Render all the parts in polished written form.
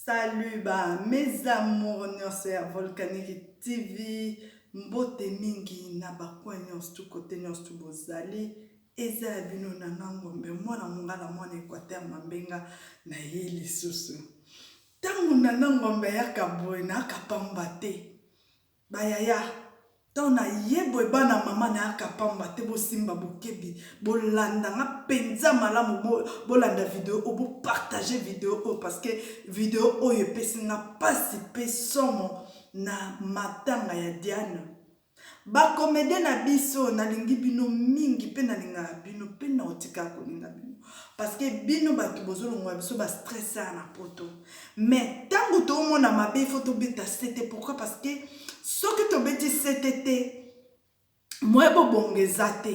Salut ba mes amours nyonso ya Volcanique TV, mbote mingi na ba coin nyonso tout cote nyonso tout bozali. Eza ya bino na nga Ngombe mwana mongala mwana Equateur Mambenga na ye lisusu. Tango Nana Ngombe ayaka boye nayaka pamba te. Ba yaya tango na ye boye bana mama nayaka pamba te bosimba bokebi bolanda nga penza malamu bolanda video oyo bo partager video oyo parce que video oyo epesi nga pasi pe somo na matanga ya Diane ba comedien na biso nalingi bino mingi pe nalingaka bino pe nakotikala kolinga bino parce que bino batu bozolongola biso ba stress awa na poto Mais tango to mona mabe il faut to beta sete pourquoi parce que soki to beti sete te moyen bo bonga eza te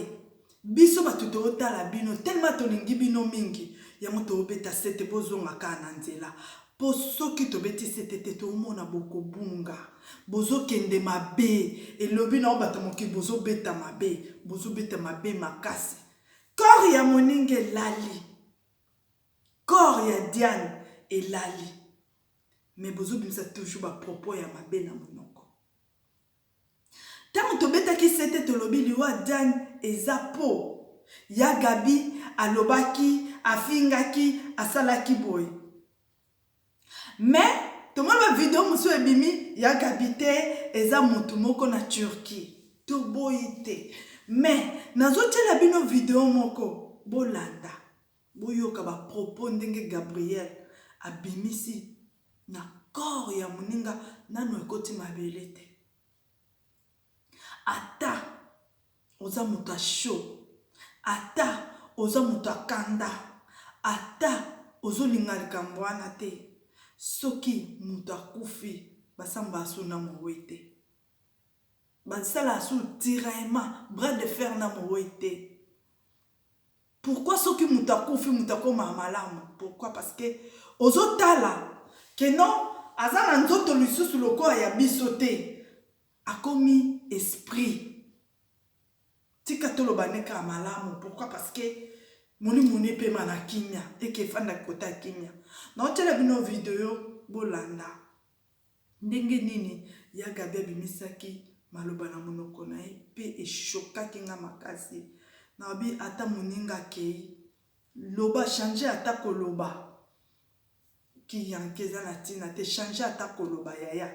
biso batu to tala bino tellement to lingi bino mingi yango to beta sete bo zonga kaka na nzela po soki to beti sete te to mona boko bunga bozo kende mabe elobi na bato mokili bozo beta mabe bozo beta mabe makasi corps ya moninga elali Corps ya Diane elali mais bozo bimisa toujours ba propos ya mabe na munoko. Tango tobetaki sete tolobi liwa Diane eza po ya Gaby alobaki afingaki asalaki boye mais tomoni ba video mosusu ebimi ya Gaby te eza mutu moko na Turquie toboyi te mais nazotiela bino video moko bolanda Boyoka ba propos ndenge Gabriel abimisi na corps ya muninga nanu ekoti mabele te. Ata oza mutu ya chaud, ata oza mutu ya kanda, ata ozo linga likambo wana te, soki mutu akufi basambaka su na mowe te. Basalaka su tiraillement, bras de fer na mowe te. Pourquoi soki mutu akufi mutu akomaka malamu pourquoi parce que ozo tala que non aza na nzoto lisusu lokola ya biso te akomi esprit tika toloba nde kaka malamu pourquoi parce que molimo ne epema na kimia eke efanda kota ya kimia naotiela bino video bolanda Ndenge nini ya Gaby abimisaki maloba na monoko na ye pe e choquaki nga makasi. Nalobi ata moninga akeyi, loba changer ata koloba. Ki yanke eza na tina te, changer ata koloba yaya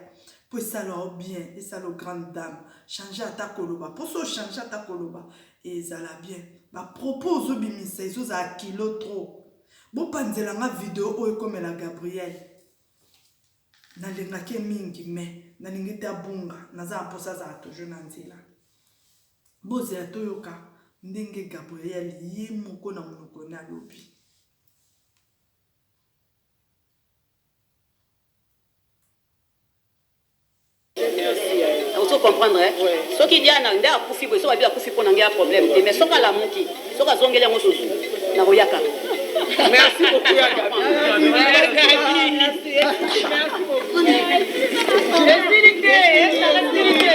po esala yo bien, esala yo grande dame. Changer ata koloba po soki o changer ata koloba ezala bien. Ba propos ozo bimisa ezo zala kilo trop. Bo panzela nga video oyo ekomela Gabrielle. Nalingaki ye mingi mais nalingi te abunga, naza na mposa azala toujours na nzela. Bozela toyoka ndenge Gabriel ye moko na monoko ne alobi. Ozo comprendre eh? Ouais. Soki Diana nde akufi boye, soki abi akufi pona ngai ya problème te, mais soki alamuki, soki azongeli yango susu, nakoya kaka. Merci beaucoup ya Gabi. Merci. Merci beaucoup. Esili te, esili te.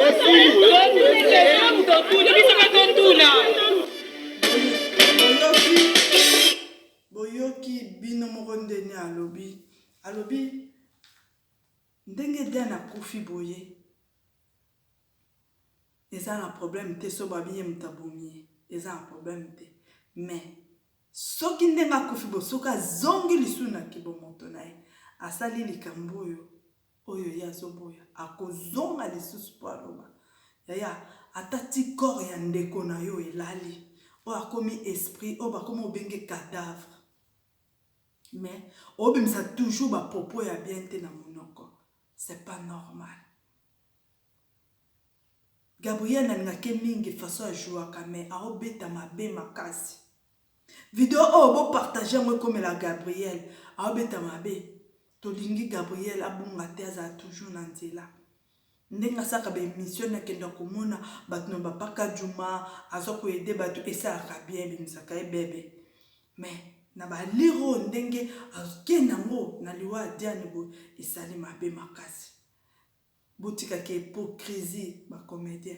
Esili. Biso pe totuna. Boyoki bino moko ndenge alobi. Alobi Ndenge Diane akufi boye eza na problème te soki babi ye mutu abomi ye eza na problème te mais soki ndenge akufi boye soki azongi lisusu na kibomoto na ye asali likambo oyo oyo ye azoboya akozonga lisusu mpo aloba yaya ata ti corps ya ndeko na yo elali oyo akomi esprit oyo bakomi obenge cadavre Mais obimisa toujours ba propos ya bien te na munoko c'est pas normal. Gabriel nalingake mingi façon a jouaka mais aobeta mabe makasi. Video oyo bo partager yango ekomela Gabriel aobeta mabe. Tolingi Gabriel abunga te azala toujours na nzela. Ndenge asalaka ba emission nakenda komona bato na ba pakadjuma aza ko aider bato esalaka bien ebimisaka ye bebe mais na ba allure oyo ndenge ake nango na liwa ya Diane boye esali mabe makasi botika ki hypocrisie ba comedien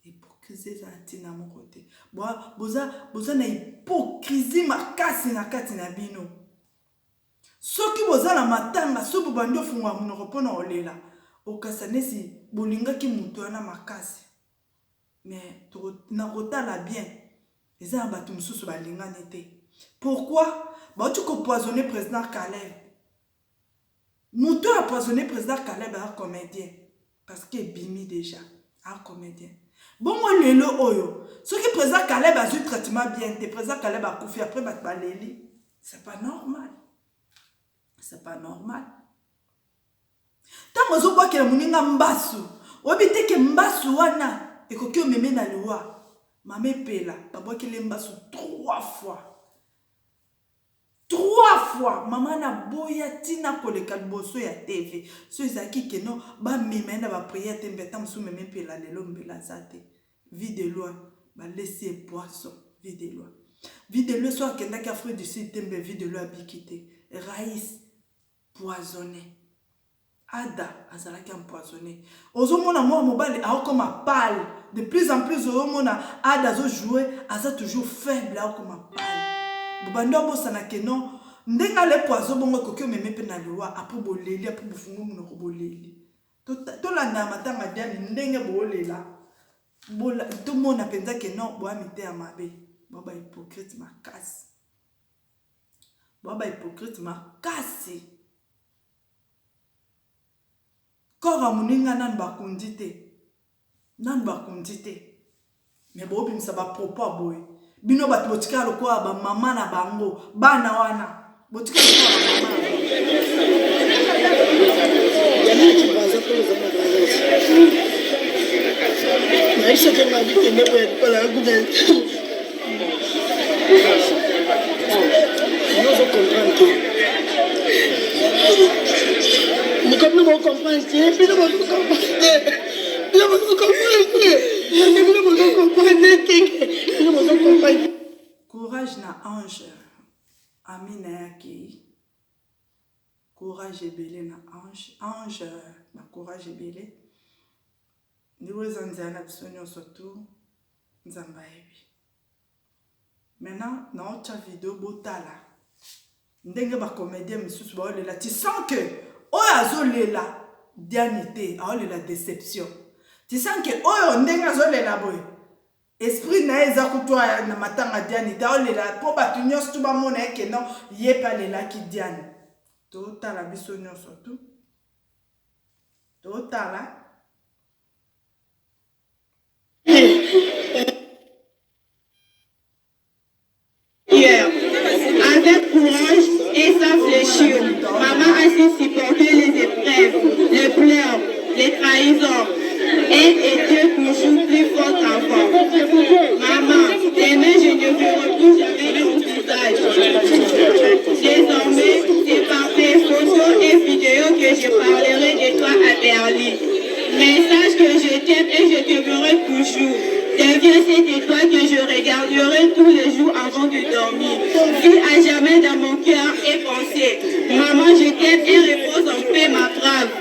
hypocrisie eza na ntina moko te boza, boza na hypocrisie makasi na kati na bino. Soki. boza na matanga soki bobandi ofungola monoko mpo na kolela okasa nesi bolingaki moto wana makasi mais na kotala bien eza na bato mosusu balingani te pourquoi bauti kopoisonne président Caleb moto oyo apoisonne président Caleb aza comédien parce que ebimi déjà a comédien bongo lelo oyo soki président Caleb azwi traitement bien te président Caleb akufi après bato baleli c'est pas normal c'est pas normal ntango ozobwakela moninga mbasu oyebi te ke mbasu wana ekoki omeme na liwa mama epela babwakeli mbasu trois fois trois fois mama na boya ntina koleka liboso ya tv so ezalaki keno bamema ye na bapriere te mbe ata mosusu meme mpela lelo mbela aza te vie de loin balesi ye poisson vie de loin vie de loin so akendaki afrique du sud te mbe vie de loin abiki te rais poisonne ada azalaki empoisonné ozomona mwana mobali aokoma pale de plus en plus ozomona ada azojoue aza toujours faible aokoma pale bobandi obosana ke non ndenge ale poison bongo ekoki omeme mpe na liwa apres boleli apres bofungi monoko boleli tolanda matanga diani ndenge boolela tomona mpenza ke non boya miteya mabe boya bahypocrite makasi boya bahypocrite makasi kor ya moninga nanu bakundi te nanu bakundi te me bobimisa bapropos ya boye bino bato botikala lokola bamama na bango bana wana botikala lokola bamama na bango nayebisaki nga bikende boye likola ya kuna ozo comprendre te bino bocomprendre te bino bocomprendre te bino bocomprendre te bino bocomprendre te bino bocomprendre. Courage na ange amina ya akei courage ebele na ange ange ba courage ebele ndenge eza nzela na biso nyonso tu nzambe ayebi maintenant naotya video botala ndenge bacomédien misusu baolela ti sans que oyo azolela diani te aolela déception ti sans que oyo ndenge azolela boye esprit na ye eza kutu na matanga diani te aolela mpo bato nyonso tu bamona ye ke non ye mpe alelaki diani totala biso nyonso tu totala. Avec courage et sans fléchir, maman a su supporter les épreuves, les pleurs, les trahisons et était toujours plus forte qu'avant. Maman, demain je ne verrai plus jamais ton visage. Désormais, c'est par tes photos et vidéos que je parlerai de toi à Berlin. Mais sache que je t'aime et je t'aimerai toujours. Deviens cette étoile que je regarderai tous les jours avant de dormir. Vis à jamais dans mon cœur et pensée. Maman, je t'aime et repose en paix, ma brave.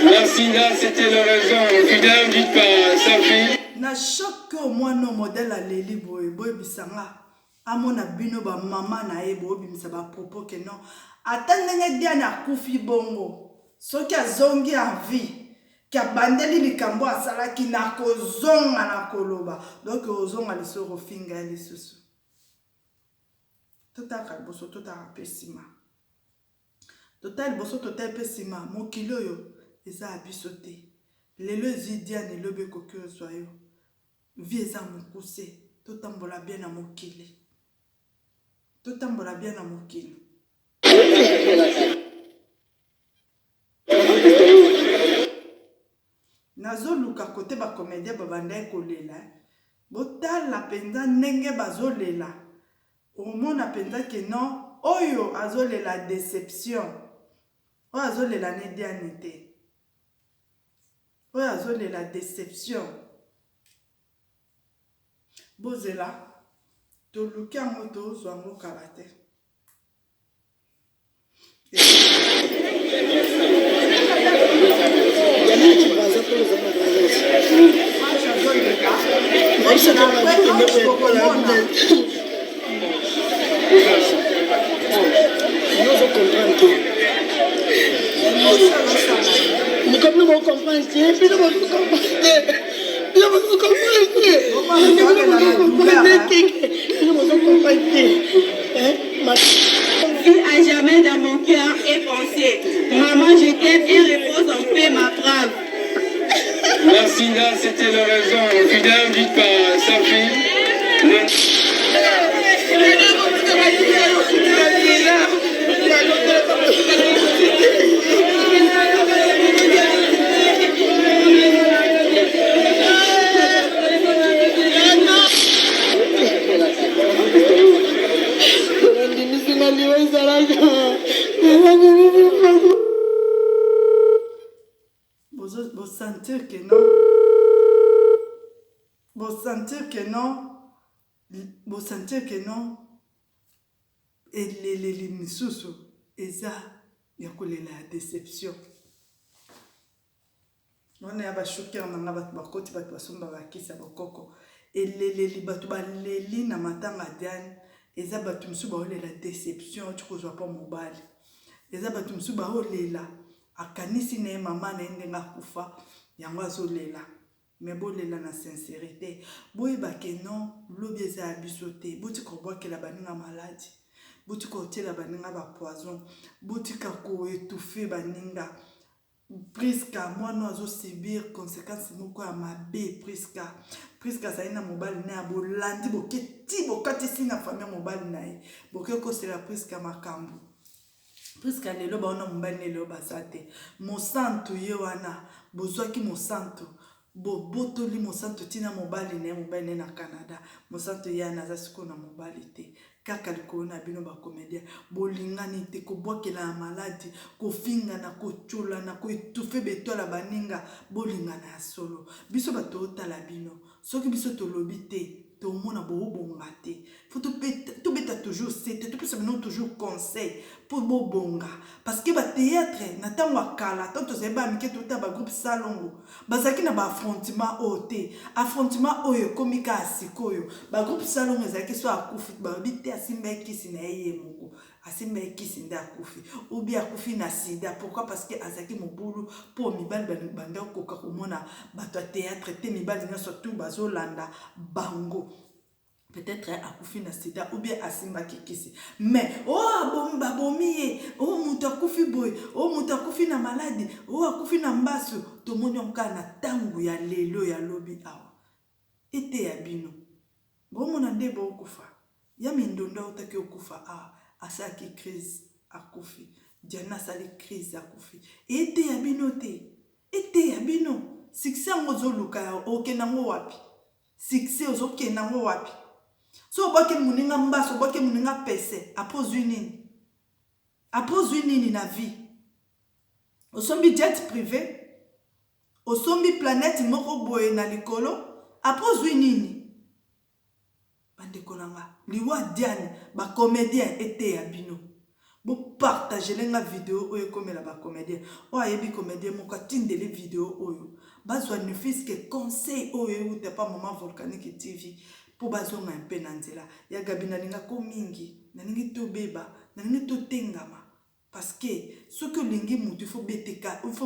Merci là, c'était l'oraison fidèle dite par sa fille. Na choc oyo mwana oyo modèle aleli boye boyebisa nga amona bino ba mama na ye boobimisa ba propos ke non ata ndenge Diane akufi bongo soki azongi en vie ke abandeli likambo asalaki nakozonga na koloba donc ozonga lisusu kofinga ye lisusu totalaka liboso totalaka mpe nsima totala liboso totali mpe nsima mokili oyo eza ya biso te lelo ezwi diane lobi ekoki ozwa yo vie eza mokuse totambola bien na mokili totambola bien na mokili. Nazoluka kote ba comedien babandaki kolela botala mpenza ndenge bazolela omona mpenza ke non oyo azolela deception oyo azolela ne Diane te oyo azolela deception bozela toluki yango tozwa yango kala te. bocomprendre te bino bocomprendre te bino bocomprendre te bino bocomprendre te bino bocomprendre te. Vie à jamais dans mon cœur et pensée. Maman, je t'aime et repose en paix, ma brave. Merci, là, c'était le raison final dit par Sophie. Bosentir que non, bosentir que non, bosentir que non, eleleli misusu eza ya kolela ya deception. Wana ya ba shuker na nga, bato bakoti, bato basomba bakisi ya bokoko. Eleleli bato baleli na matanga Diane, eza bato mosusu baolela deception oti kozwa mpo mobali, eza bato mosusu baolela akanisi na ye mama na ye ndenge akufa, yango azolela. Me bolela na sincérité, boyeba ke non, lobi eza ya biso te. Botika kobwakela baninga maladi, botika kotiela baninga bapoison, botika koétouffe baninga. Priska mwana oyo azosubir conséquence moko ya mabe. Priska, Priska azali na mobali na ya bolandi, boke ti bokatisi na famille ya mobali na ye, boke kosela Priska makambo. Priska lelo baona mobali na lelo baza te. Mosantu ye wana bozwaki Mosantu, bobotoli Mosantu ntina mobali na ye, mobali na ye na Canada. Mosantu ye wana aza sikoyo na mobali te, kaka likolo na bino bacomédien. Bolingani te, kobwakela ya maladi, kofingana, kotyolana, koétouffe betwala baninga. Bolingana ya solo. Biso bato otala bino, soki biso tolobi te, tomona boobonga te. Fo tobeta toujours sete, topesa bino toujours conseil mpo bobonga, parce que bathéâtre na ntango ya kala, ntango tozali bana mike, totala bagroupe Salongo, bazalaki na baaffrontement oyo te. Affrontement oyo ekomi kaka sikoyo. Bagroupe Salongo ezalaki so akufi, balobi te asimba ye kisi na ye, ye moko asimba ye kisi nde akufi, ou bien akufi na sida. Pourquoi? Parce que azalaki mobulu, mpo mibali banda kokoka komona bato ya théâtre te, mibali nyonso tu bazolanda bango. Peut-être akufi na sida ou bien asimbaki kisi. Mais o oh, babomi ye, o oh, moto akufi boye, o oh, moto akufi na maladi, o oh, akufi na mbasu, tomoni yango kaka na ntango ya lelo ya lobi awa. Eteya bino, bomona nde bokufa ya mindondo. Autaki okufa awa, asalaki crise, akufi. Diana asali crise, akufi. Eteya bino te, eteya bino. Succès yango ozoluka, okende yango wapi? Succès ozokende yango wapi? So obwaki moninga mbaso, obwaki moninga pese, après ozwi nini? Après ozwi nini na vie? Osombi jet privé, osombi planète moko boye na likolo, après ozwi nini? Bandeko na nga, liwa Diane, bacomédien, eteya bino. Bopartagele nga video oyo, ekomela bacomédien. Oyo ayebi comédien moko, atindeli video oyo, bazwa ne fût-ce que conseil oyo euta pa Mama Volcanique TV, mpo bazonga mpe na nzela ya Gabi. Nalingako mingi, nalingi tobeba, nalingi totengama, parce que soki olingi motu, il faut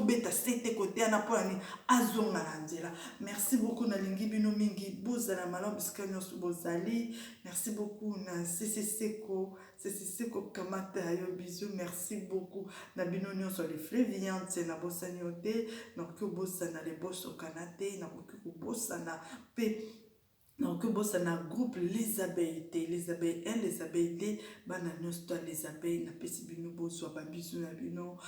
beta sete kote wana mpo nani azonga na nzela. Merci beaucoup, nalingi bino mingi, bozala malamu bisika nyonso bozali. Merci beaucoup na Seseseko, Seseseko kamata yo bisou. Merci beaucoup na bino nyonso, les Fleviante, nabosani yo te, nakoki kobosana lebosokana te, nakoki kobosana mpe nakoki kobosana groupe Les Abeilles te, Les Abeilles 1, Les Abeilles 2, bana nyonso to Les Abeilles, napesi bino, bozwa babizu na bino.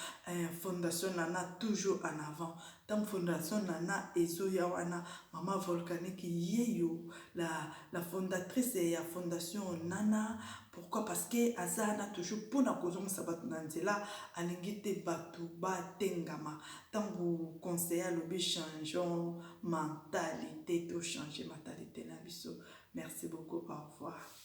Fondation Nana toujours en avant. Ntango Fondation Nana ezoya wana, Mama Volcanique yeyo la fondatrice ya Fondation Nana. Pourquoi? Parce que aza wana toujours mpona kozongisa bato na nzela, alingi te bato batengama. Ntango conseiller alobi changeons mentalité, tochange mentalité na biso. Merci beaucoup, au revoir.